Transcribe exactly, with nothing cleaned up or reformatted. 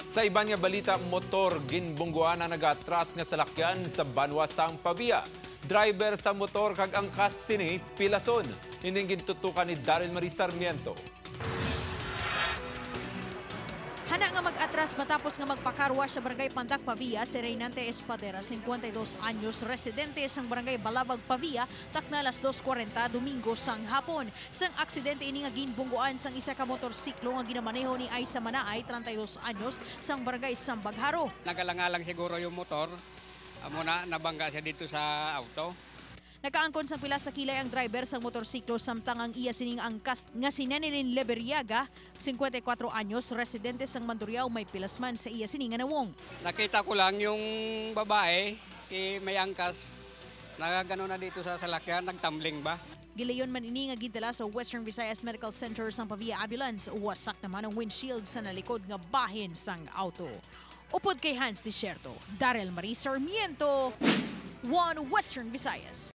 Sa iban nga balita, motor ginbungguan ang nag-atras nga salakyan sa banwa sang Pavia. Driver sa motor kag angkas sini pilason. Ining gintutukan ni Daryl Marie Sarmiento. Hana nga mag-atras matapos nga magpa-car wash sa Barangay Pandak, Pavia, si Reynante Espadera, cincuenta y dos anyos, residente sang Barangay Balabag, Pavia, takna alas dos cuarenta Domingo sang hapon. Sang aksidente ini nga ginbungguan sang isa ka motorsiklo nga ginamaneho ni Aisa Manaay, treinta y dos anyos, sang Barangay Sambagharo. Nagalangalang siguro yung motor, amo na nabangga siya dito sa auto. Nakaangkon sang pila sa kilay ang driver sang motorsiklo, samtang ang iya sining angkas nga si Nenelin Leberiaga, cincuenta y cuatro anyos, residente sang Mandurriao, may pilas man sa iya sini nga nawong. Nakita ko lang yung babae, eh, may angkas. Nagano na dito sa salakyan, nagtumbling ba? Gilayon man ini nga gidala sa Western Visayas Medical Center sang Pavia Ambulance. Wasak naman ang windshield sa nalikod nga bahin sang auto. Upod kay Hans Desierto, Daryl Marie Sarmiento, One Western Visayas.